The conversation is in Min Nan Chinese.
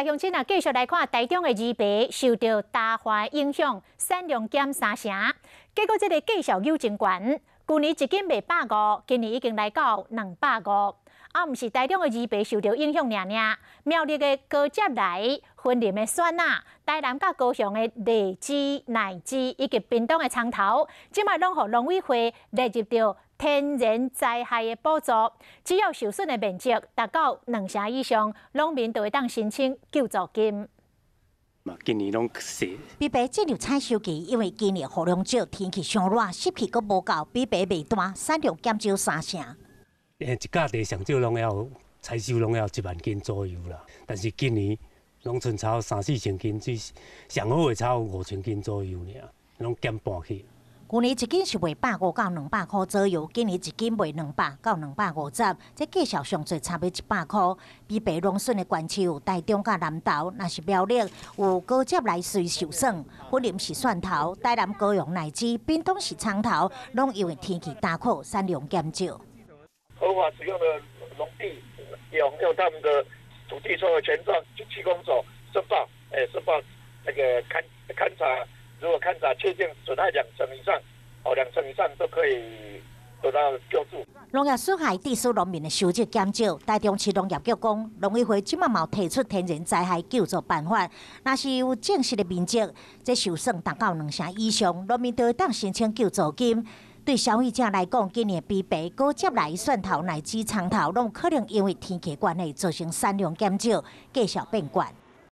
鄉親啊，繼續來看台中的櫛白受著大旱影響，產量減三成。結果這个價數又真懸，舊年一斤賣百五，今年已經來到兩百五。啊，毋是台中的櫛白受著影響爾爾，苗栗的高捷來、雲林的蒜仔、台南佮高雄的荔枝、奶枝以及屏東的蔥頭，這擺攏予農委會列入著天然災害的補助，只要受損的面積達到兩成以上，農民就會當申請救助金。嘛，今年攏踅。枇杷進入採收期，因為今年雨量少，天氣傷熱，濕氣閣無夠，枇杷賣單，產量減少三成。一甲地上少攏要採收攏要1萬斤左右啦，但是今年攏賰差三四千斤，最上好的差5,000斤左右爾，攏減半去。舊年一斤是賣百五到兩百箍左右，今年一斤賣200到250，這價數上濟差不多100箍。枇杷農損的縣市有台中佮南投，若是苗栗有高捷來穗受損，雲林是蒜頭，台南高雄奶枝，屏東是蔥頭，攏因為天氣乾渴，產量減少。合法使用的農地，用他們的土地所有權狀去區公所申報，申報那個勘查，如果勘查確定損害兩成以上，哦，兩成以上都可以得到救助。農業損害致使農民的收入減少，台中市農業局講，農委會這擺嘛有提出天然災害救助辦法，若是有證實的面積，這受損達到兩成以上，農民就會當申請救助金。對消費者來講，今年枇杷、高捷來、蒜頭、奶枝、蔥頭，攏可能因為天氣關係造成產量減少，價數變懸。